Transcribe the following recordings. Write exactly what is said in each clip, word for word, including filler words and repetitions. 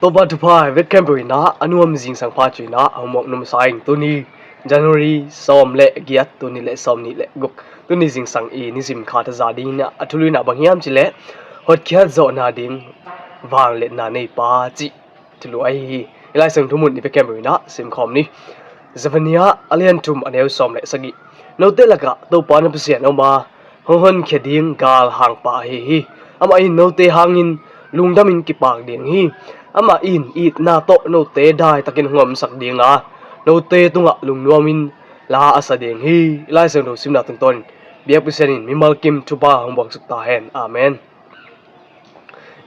Topa thupha hi vek khempeuh in ah, a nuam zingsang pha ci-in ah hong muak nuam sa ing. Tuni January sawm le giat, tuni le sawm nih le guk, tuni zingsang i nizim khat a za ding in ah, a thulu in ah bang hiam cih leh, hotkhiat zawhna ding vangliatna nei pa cih thulu ahi hi. I Lai Siangtho mun i vek khempeuh in ah simkhawm ni. Zephaniah a lian thum, a neu sawm le sagih. Note lakah Topa na Pasian om a, hong honkhia ding galhang pa ahi hi. Amah in note hangin lungdamin kipak ding hi. Amah in itna tawh note daitakin hong omsak ding a, note tungah lungnuamin la a sa ding hi. I Lai Siangtho simna tungtawnin biak Pasian in mimal kim thupha hong buangsuk ta hen. Amen.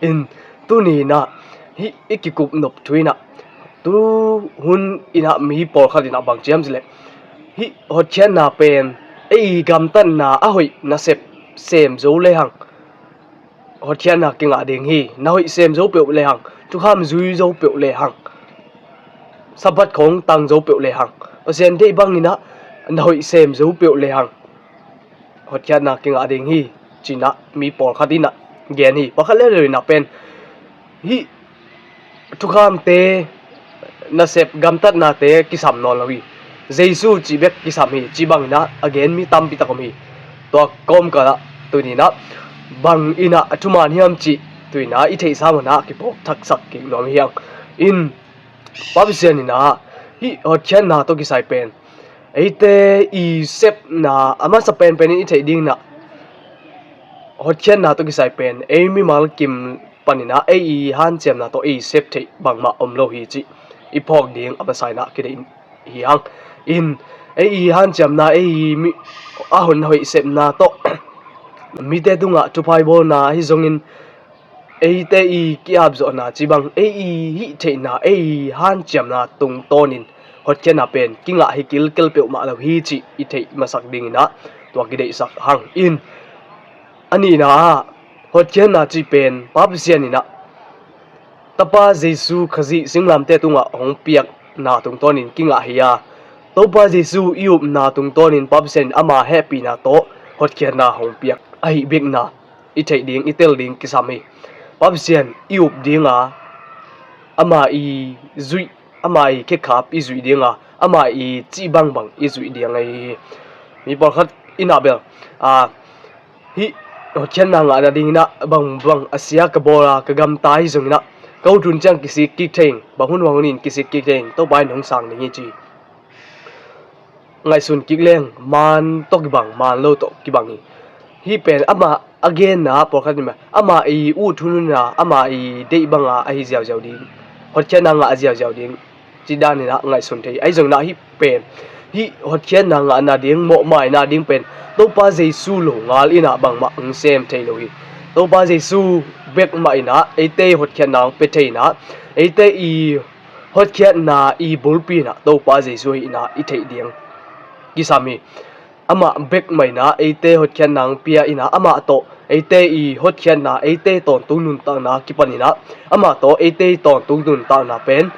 In, tuni in ah, hih i kikup nop thu in ah, tu hun in ah mi pawlkhat in ah bang ci hiam cih leh, hih hotkhiatna pen ei gamtatna a hoih nasep sem zo lehang hotkhiatna kingah ding hi. Na hoih sem zo peuh lehang, thukham zui zo peuh lehang, Sabbath khawng tang zo peuh lehang, Pasian deih bang in ah na hoih sem zo peuh lehang, hotkhiatna kingah ding hi, ci-in ah mi pawlkhat in ah gen hi. Pawlkhat leuleu in ah pen hih thukhamte, nasep gamtatnate kisam nawn lo hi. Jesu cih bek kisam hi, ci bang in ah a gen mi tampi tak om hi. Tua kawmkal ah tuni in ah bang in ah a thuman hiam cih tuni in ah i theihsa man ah kiphawk thaksak kik nuam hi hang. In, Pa Pasian in ah hih hotkhiatna tawh kisai pen eite i sepna a masa penpen in i theih ding in ah, hotkhiatna tawh kisai pen ei mimal kim panin ah ei i hanciamna tawh ei sep theih bangmah om lo hi cih i phawk ding a masa in ah kideih hi hang. In, ei i hanciamna, ei i mi, a hon hoih sepna tawh mite tungah thupha i bawlna ahi zongin, eite i ki-apzawhna ci bang, ei i hih theihna, ei i hanciamna tungtawnin hotkhiatna pen kingah hi kilkel peuhmah lo hi cih i theih masak ding in ah tua kideihsak hang. In, a nihna ah, hotkhiatna cih pen Pa Pasian in ah Tapa Jesu Khazih singlamteh tungah hong piakna tungtawnin kingah hi a, Topa Jesu i upna tungtawnin Pa Pasian in ama hehpihna tawh hotkhiatna hong piak ahih bikna i theih ding, i tel ding kisam hi. Pa Pasian i up ding a, ama i zuih, ama i khekhap i zuih ding a, ama i cih bangbang i zuih ding ahi hi. Mi pawlkhat in ah bel, a, hih hotkhiatna ngah nading in ah bangbang a sia ka bawl a, ka gamta hi zongin ah, ka ut hun ciang kisik kik thei ing, bang hun bang hunin kisik kik thei ing, Topa in hong sang ding hi ci. Ngaihsun kik leng, maan tawh kibang, maan lo tawh kibang hi. Hih pen amah a genna pawlkhat in ah, amah i ut hun hun a, amah i deih bang a ahi ziauziau ding, hotkhiatna ngah a ziauziau ding, ci dan in ah ngaihsun thei. Ahi zongin ah hih pen, hih hotkhiatna ngah nading, mawhmaina ding pen Topa Jesu lo ngal in ah bangmah hong sem thei lo hi. Topa Jesu bek mah in ah eite i hotkhiatna hong pia thei in ah, eite i hotkhiatna i bulpi in ah Topa Jesu ahihna i theih ding kisam hi. Amah bek mah in ah eite hotkhiatna hong pia in ah, amah tawh eite i hotkhiatna, eite tawntung nuntakna kipan in ah, amah tawh eite i tawntung nuntakna pen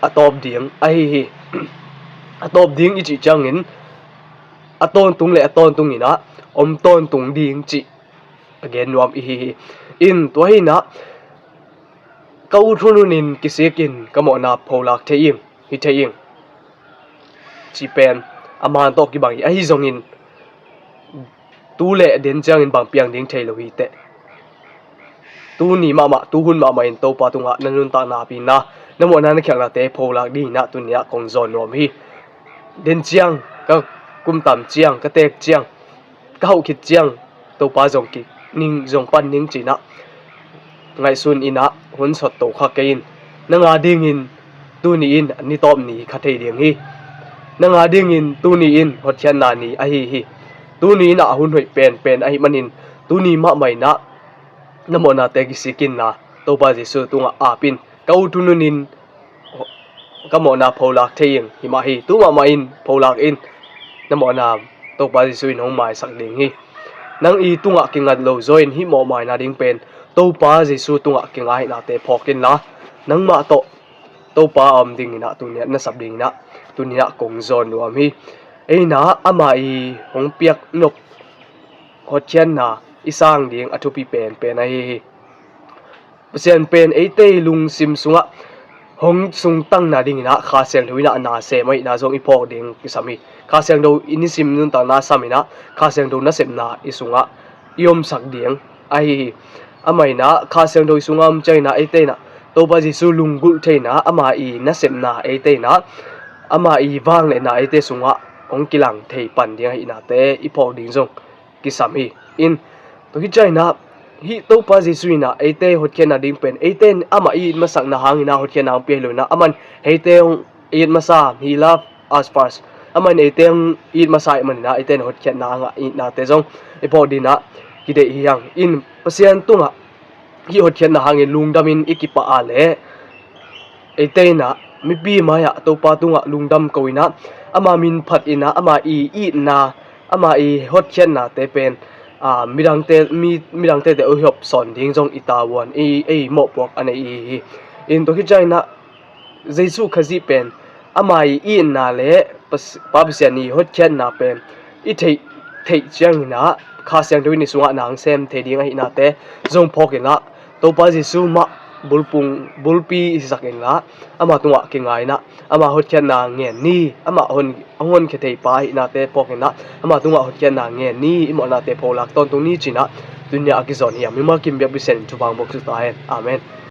a tawp ding ahi hi. A tawp ding i cih ciangin, a tawntung le a tawntung in ah om tawntung ding cih a gen nuam i hi hi. In, tua hi in ah, ka ut hun hunin kisik in, ka mawhna pholak thei ing, hi thei ing, cih pen a maan tawh kibang hi. Ahi zongin, tu le den ciangin bang piang ding thei lo hi teh. Tuni mahmah, tu hun mahmah in Topa tungah na nuntakna pi in ah, na mawhna na khialhnate pholak ding in ah tuni ah kong zawn nuam hi. Den ciang, ka kum tam ciang, ka teek ciang, ka hauh khit ciang, Topa zong kik ning, zong pan ning ci in ah ngaihsun in ah hun sawt to kha kei in. Nang a dingin tuni in ni tawp ni kha thei ding hi. Nang a dingin tuni in hotkhiatna ni ahi hi. Tuni in ah a hun hoih penpen ahih manin, tuni mahmah in ah na mawhnate kisik in la, Topa Jesu tungah ap in. Ka ut hun hunin ka mawhna pholak thei ing, hi mah hi. Tu mahmah in pholak in, na mawhna Topa Jesu in hong maisak ding hi. Nang i tungah kingat lo zaw in, hih mawhmaina ding pen Topa Jesu tungah kinga ahihnate phawk in la, nangmah tawh Topa a om ding in ah tuni ah na sap ding in ah tuni ah kong zawn nuam hi. Ei in ah ama i hong piak nop hotkhiatna i sang ding a thupi penpen ahi hi. Pasian pen eite lungsim sungah hong sungtang nadingin ah Kha Siangtho in ah na sem ahihna zong i phawk ding kisam hi. Kha Siangtho i nisim nuntakna sam in ah Kha Siangtho nasepna i sungah i omsak ding ahi hi. Amah in ah Kha Siangtho i sungah om ciangin ah eite in ah Topa Jesu lunggulh thei in ah ama i nasepna eite in ah ama i vangliatna eite sungah hong kilang thei pan ding ahihnate i phawk ding zong kisam hi. In, tua khit ciangin ah hih Topa Jesu in ah eite hotkhiatna ding pen eite in amah i it masakna hangin ah hotkhiatna hong pia hi lo in ah, aman eite hong it masa, he love us first. Aman eite hong it masa ahih manin ah eite in hotkhiatna hangah itnate zong i phawk ding ah kideih hi hang. In, Pasian tungah hih hotkhiatna hangin lungdamin i kipah a leh eite in ah mipi mai-ah Topa tungah lungdam ko in ah ama min phat in ah ama i itna, ama i hotkhiatnate pen, aa, midangte, mi, midangte te uh hop sawn ding zong i tavuan, i, ei mawhpuak a nei i hi. In, tua khit ciangin ah Jesu Khazih pen ama i itna le Pas-, Pa Pasian i hotkhiatna pen i theih, theih ciangin ah Kha Siangtho in i sungah na hong sem thei ding ahihnate zong phawk in ah Topa Jesu mah bulpung, bulpi i sak in ah ama tungah kinga in ah ama hotkhiatna ngen ni. Amah hon, hong honkhia thei pa ahihnate phawk in ah ama tungah hotkhiatna ngen ni. I mawhnate pholak tawntung ni ci-in ah tuni-a a kizawn hi a, mimal kim biakpi Pasian in thupha hong buak suak ta hen. Amen.